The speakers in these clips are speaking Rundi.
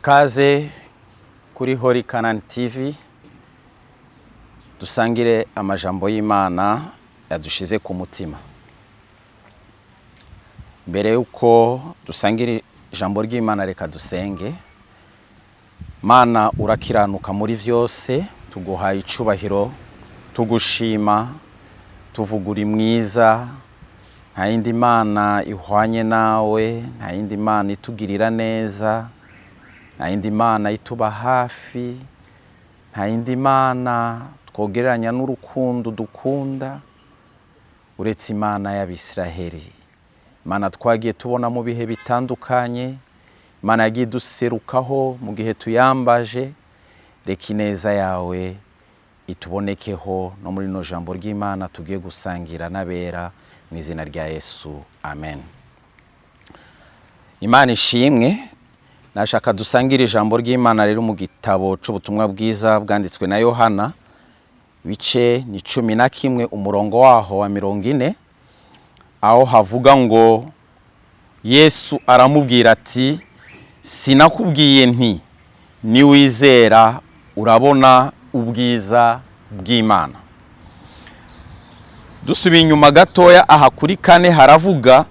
Ikaze kuri Holy Canaan TV, dusangire amajambo y'Imana yadushize ku mutima. Mbere y'uko dusangira ijambo ry'Imana, reka dusenge. Mana, urakiranuka muri vyose, tuguhaye icubahiro, tugushima, tuvuga uri mwiza. Nta yindi mana ihwanye nawe, nta yindi mana itugirira neza, nta yindi mana ituba hafi, nta yindi mana twogereranya n'urukundo dukunda uretse Imana y'Abisiraheli, Imana twagiye tubona mu bihe bitandukanye, Imana yagiye iduserukaho mu gihe tuyambaje. Reka ineza yawe itubonekeho no muri rino jambo ry'Imana tugiye gusangira n'abera, mu izina rya Yesu, amen. Imana ishimwe. Nashaka dusangire ijambo ry'Imana rero mu gitabo c'Ubutumwa Bwiza bwanditswe na Yohana, bice ni 11, umurongo waho wa 40, aho havuga ngo: "Yesu aramubwira ati: 'Sinakubwiye nti niwizera urabona ubwiza bw'Imana?'" Dusubiye inyuma gatoya aha kuri 4, haravuga: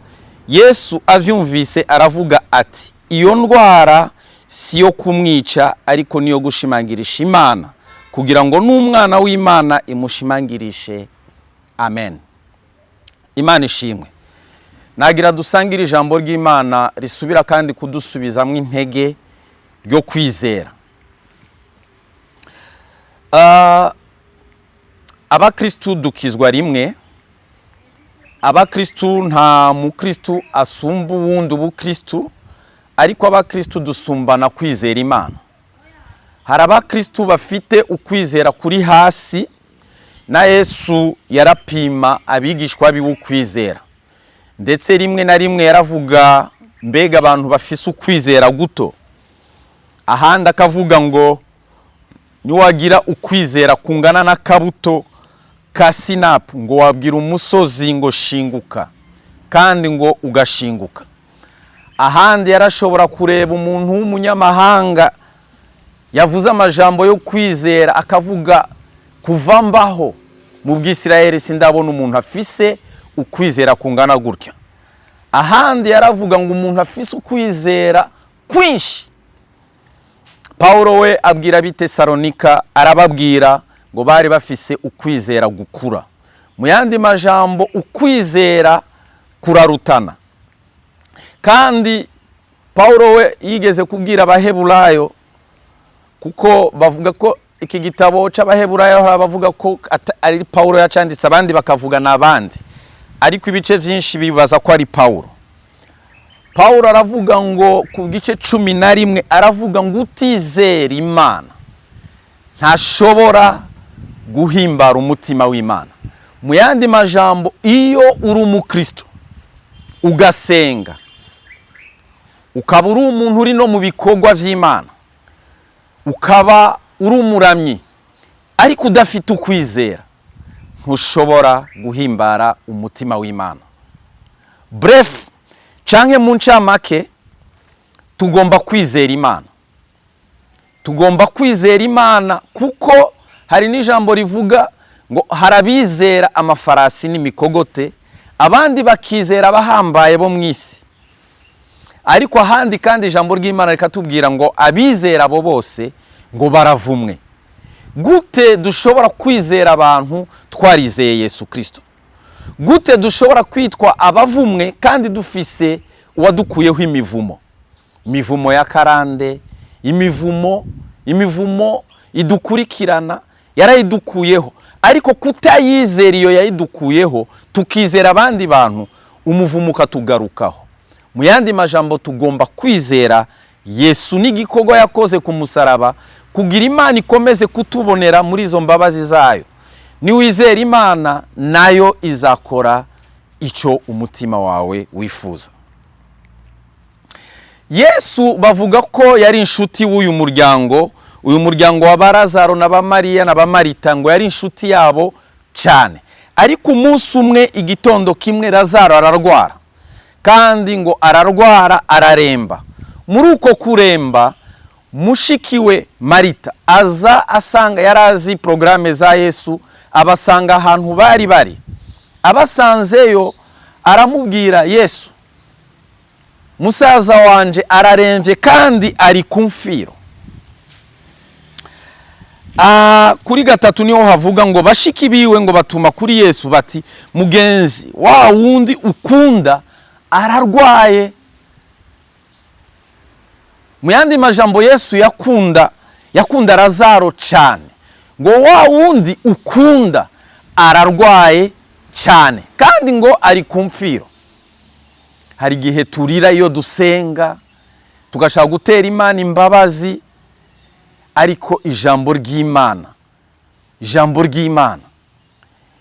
"Yesu avyumvise aravuga ati: 'Iyo ndwara si yo kumwica, ariko niyo gushimangirisha Imana, kugira ngo n'Umwana w'Imana imushimangirishe.'" Amen. Imana ishimwe. Nagira dusangire ijambo ry'Imana risubira kandi kudusubizamo intege ryo kwizera. Abakristu dukizwa rimwe. Abakristu, nta mukristu asumba uwundi ubukristu, ariko abakristu dusumbana kwizera Imana. Hari abakristu bafite ukwizera kuri hasi, na Yesu yarapima abigishwa biwe ukwizera, ndetse rimwe na rimwe yaravuga: "Mbega abantu bafise ukwizera guto!" Ahandi akavuga ngo: "Niwagira ukwizera kungana n'akabuto ka sinapu, ngo wabwira umusozi ngo 'Shinguka,' kandi ngo ugashinguka." Ahandi yarashobora kureba umuntu w'umunyamahanga yavuze amajambo yo kwizera, akavuga: "Kuva mbaho mu Bwisirayeli sindabona umuntu afise ukwizera kungana gutya." Ahandi yaravuga ngo umuntu afise ukwizera kwinshi. Pawulo we abwira Abitesalonika, arababwira ngo bari bafise ukwizera gukura. Mu yandi majambo, ukwizera kurarutana. Kandi Pawulo we yigeze kubwira Abaheburayo, kuko bavuga ko iki gitabo c'Abaheburayo, hari abavuga ko ari Pawulo yacanditse, abandi bakavuga n'abandi, ariko ibice byinshi bibaza ko ari Pawulo. Pawulo aravuga ngo ku gice 11, aravuga ngo utizera Imana ntashobora guhimbara umutima w'Imana. Mu yandi majambo, iyo uri umukristo ugasenga, ukaba uri umuntu uri no mu bikorwa by'Imana, ukaba uri umuramyi, ariko udafite ukwizera, ntushobora guhimbara umutima w'Imana. Bref, canke mu ncamake, tugomba kwizera Imana, tugomba kwizera Imana, kuko hari n'ijambo rivuga ngo hari abizera amafarasi n'imikogote, abandi bakizera abahambaye bo mu isi. Ariko ahandi kandi ijambo ry'Imana rikatubwira ngo abizera abo bose ngo baravumwe. Gute dushobora kwizera abantu twarizeye Yesu Kirisito? Gute dushobora kwitwa abavumwe kandi dufise uwadukuyeho imivumo, imivumo ya karande, imivumo idukurikirana? Yarayidukuyeho, ariko kutayizera iyo yayidukuyeho, tukizera abandi bantu, umuvumo ukatugarukaho. Mu yandi majambo, tugomba kwizera Yesu n'igikorwa yakoze ku musaraba, kugira Imana ikomeze kutubonera muri izo mbabazi zayo. Niwizera Imana, nayo izakora icyo umutima wawe wifuza. Yesu bavuga ko yari inshuti w'uyu muryango, uyu muryango wa ba Lazaro na ba Mariya na ba Marita, ngo yari inshuti yabo cyane. Ariko umunsi umwe, igitondo kimwe, Lazaro ararwara, kandi ngo ararwara araremba. Muri uko kuremba Mushiki we Marita aza asanga, yari azi porogaramu za Yesu, abasanga ahantu bari bari. Abasanzeyo aramubwira: "Yesu, musaza wanje ararembye kandi ari ku mfiro." Kuri 3 niho havuga ngo bashiki biwe ngo batuma kuri Yesu bati: "Mugenzi, wa wundi ukunda ararwaye." Mu yandi majambo, Yesu yakunda Lazaro cyane. Ngo wa wundi ukunda ararwaye cyane kandi ngo ari ku mfiro. Hari igihe turira iyo dusenga, tugashaka gutera Imana imbabazi, ariko ijambo ry'Imana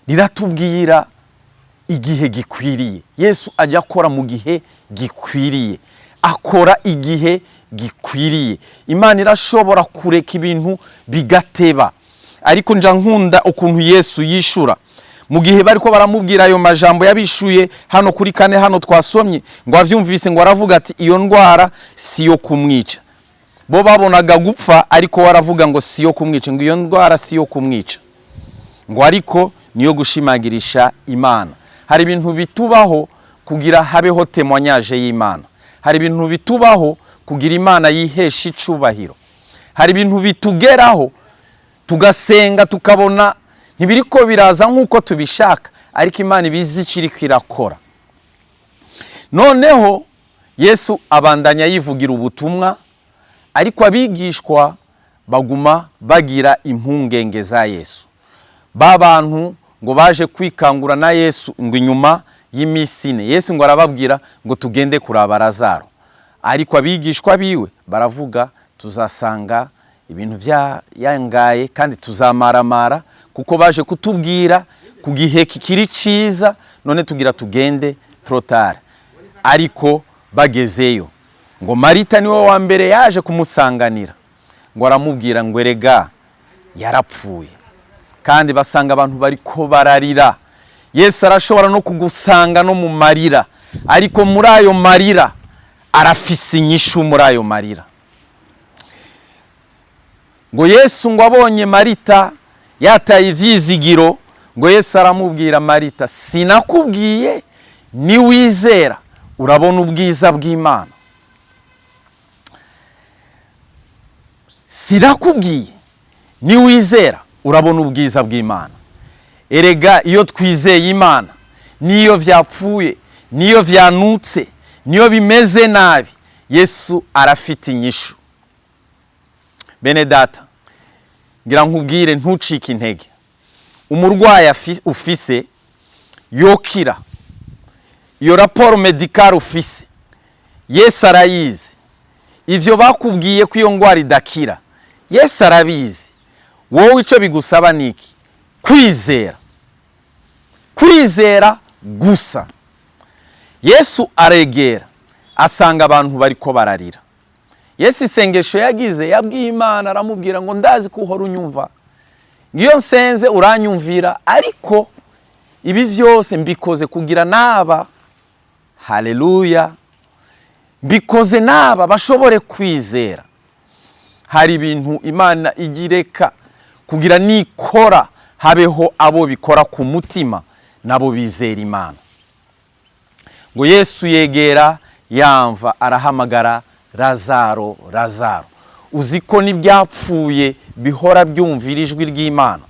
riratubwira igihe gikwiriye. Yesu ajya akora mu gihe gikwiriye, akora igihe gikwiriye. Imana irashobora kureka ibintu bigateba, ariko nja nkunda ukuntu Yesu yishura mu gihe bariko baramubwira ayo majambo. Yabishuye hano kuri 4, hano twasomye ngo avyumvise, ngo aravuga ati: "Iyo ndwara si yo kumwica." Bo babonaga gupfa, ariko we aravuga ngo si yo kumwica, ngo iyo ndwara si yo kumwica, ngo ariko niyo gushimagirisha Imana. Hari ibintu bitubaho kugira habeho témoignage y'Imana. Hari ibintu bitubaho kugira Imana yihesha icubahiro. Hari ibintu bitugeraho tugasenga, tukabona ntibiriko biraza nk'uko tubishaka, ariko Imana ibizi icyo iriko irakora. Noneho Yesu abandanya yivugira ubutumwa, ariko abigishwa baguma bagira impungenge za Yesu. Ba bantu ngo baje kwikangura na Yesu ngo inyuma y'iminsi 4, Yesu ngo arababwira ngo tugende kuraba Lazaro, ariko abigishwa biwe baravuga: "Tuzasanga ibintu byayangaye kandi tuzamaramara, kuko baje kutubwira ku gihe kikiri ciza, none tugira tugende trop tard." Ariko bagezeyo, ngo Marita niwe wa mbere yaje kumusanganira, ngo aramubwira ngo erega yarapfuye, kandi basanga abantu bariko bararira. Yesu arashobora no kugusanga no mu marira, ariko muri ayo marira arafise inyishu. Muri ayo marira, ngo Yesu ngo abonye Marita yataye ivyizigiro, ngo Yesu aramubwira: "Marita, sinakubwiye niwizera urabona ubwiza bw'Imana? Sinakubwiye niwizera urabona ubwiza bw'Imana?" Erega iyo twizeye Imana, niyo vyapfuye, niyo vyanutse, niyo bimeze nabi, Yesu arafite inyishu. Bene data, ngira nkubwire, ntucike intege. Umurwayi ufise yokira. Iyo rapport médicale ufise, Yesu arayizi. Ivyo bakubwiye ko iyo ndwara idakira, Yesu arabizi. Wowe ico bigusaba niki? Kwizera, kwizera gusa. Yesu aregera asanga abantu bariko bararira. Yesu isengesho yagize, yabwiye Imana, aramubwira ngo ndazi ko uhora unyumva, ngiyo nsenze uranyumvira, ariko ibi vyose mbikoze kugira naba, haleluya, mbikoze naba bashobore kwizera. Hari ibintu Imana igireka kugira nikora habeho abo bikora ku mutima, nabo bizera Imana. Ngo Yesu yegera yamva, arahamagara: "Lazaro, Lazaro." Uzi ko n'ibyapfuye bihora byumvira ijwi ry'Imana.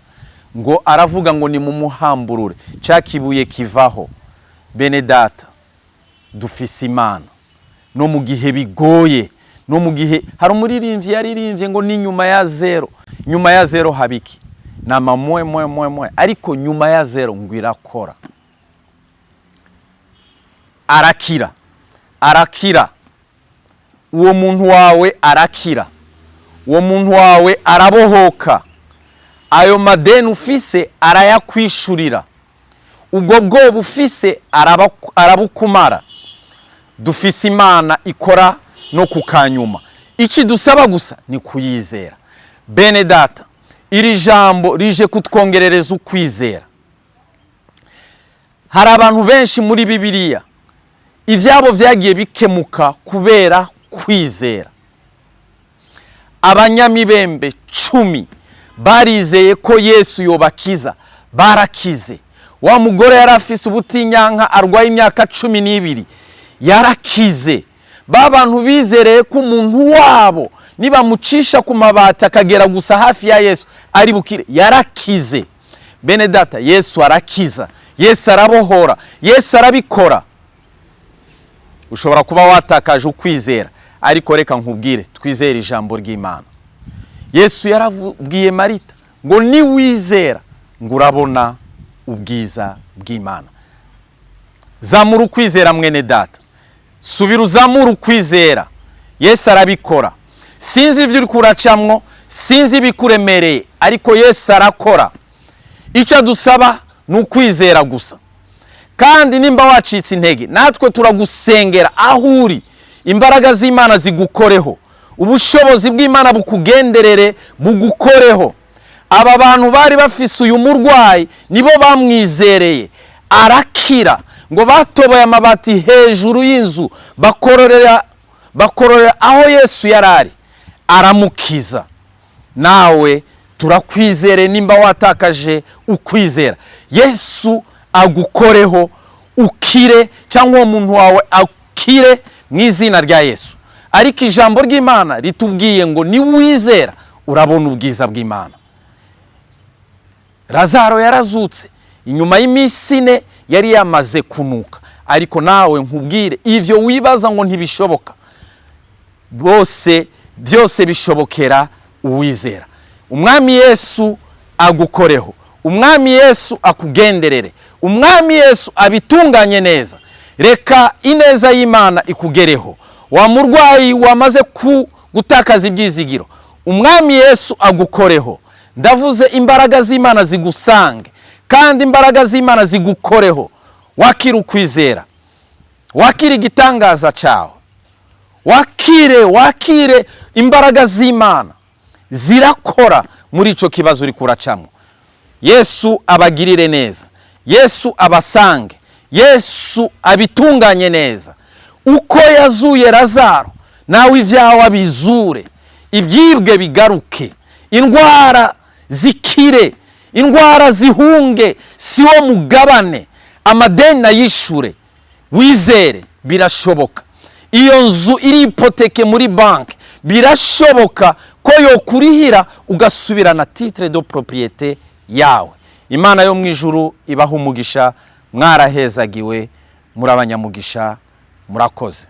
Ngo aravuga ngo nimumuhamburure, cya kibuye kivaho. Bene data, dufise Imana no mu gihe bigoye, no mu gihe hari umuririmbyi yaririmbye ngo ni nyuma ya zéro. Nyuma ya zéro habiki nama mwe mwe mwe mwe, ariko nyuma ya zéro ngo irakora. Arakira, arakira. Uwo muntu wawe arakira, uwo muntu wawe arabohoka, ayo madeni ufise arayakwishurira, ubwo bwoba ufise arabukumara. Dufise Imana ikora no ku kanyuma. Iki dusaba gusa ni kuyizera. Bene data, iri jambo rije kutwongerereza ukwizera. Hari abantu benshi muri Bibiliya ibyabo byagiye bikemuka kubera kwizera. Abanyamibembe 10 barizeye ko Yesu yobakiza, barakize. Wa mugore yari afise ubutinyanka arwaye imyaka 12 yarakize. Ba bantu bizereye ko umuntu wabo nibamucisha ku mabati akagera gusa hafi ya Yesu ari bukire, yarakize. Bene data, Yesu arakiza, Yesu arabohora, Yesu arabikora. Ushobora kuba watakaje ukwizera, ariko reka nkubwire, twizere ijambo ry'Imana. Yesu yarabwiye Marita ngo niwizera ngo urabona ubwiza bw'Imana. Zamura ukwizera mwene data, subira uzamure ukwizera. Yesu arabikora. Sinzi ibyo uri kuracamwo, sinzi ibikuremereye, ariko Yesu arakora. Icyo adusaba ni ukwizera gusa. Kandi nimba wacitse intege, natwe turagusengera aho uri, imbaraga z'Imana zigukoreho, ubushobozi bw'Imana bukugenderere, bugukoreho. Aba bantu bari bafise uyu murwayi nibo bamwizereye arakira. Ngo batoboye amabati hejuru y'inzu, bakororera aho Yesu yari ari, aramukiza. Nawe turakwizere, nimba watakaje ukwizera, Yesu agukoreho ukire, cyangwa uwo muntu wawe akire mu izina rya Yesu. Ariko ijambo ry'Imana ritubwiye ngo niwizera urabona ubwiza bw'Imana. Lazaro yarazutse inyuma y'iminsi 4, yari yamaze kunuka. Ariko nawe nkubwire, ivyo wibaza ngo ntibishoboka, bose byose bishobokera uwizera. Umwami Yesu agukoreho, Umwami Yesu akugenderere, Umwami Yesu abitunganye neza. Reka ineza y'Imana ikugereho. Wa murwayi wamaze gutakaza ibyizigiro, Umwami Yesu agukoreho. Ndavuze imbaraga z'Imana zigusange, kandi imbaraga z'Imana zigukoreho. Wakire ukwizera, wakire igitangaza cyawe, wakire imbaraga z'Imana zirakora muri icyo kibazo uri kuracamo. Yesu abagirire neza, Yesu abasange, Yesu abitunganye neza. Uko yazuye Lazaro, nawe ibyawe abizure, ibyibwe bigaruke, indwara zikire, indwara zihunge, si wo mugabane, amadeni ayishure. Wizere, birashoboka. Iyo nzu iri hypothèque muri banki, birashoboka ko yokurihira ugasubirana titre de propriété yawe. Imana yo mu ijuru ibaha umugisha. Mwarahezagiwe, muri abanyamugisha, murakoze.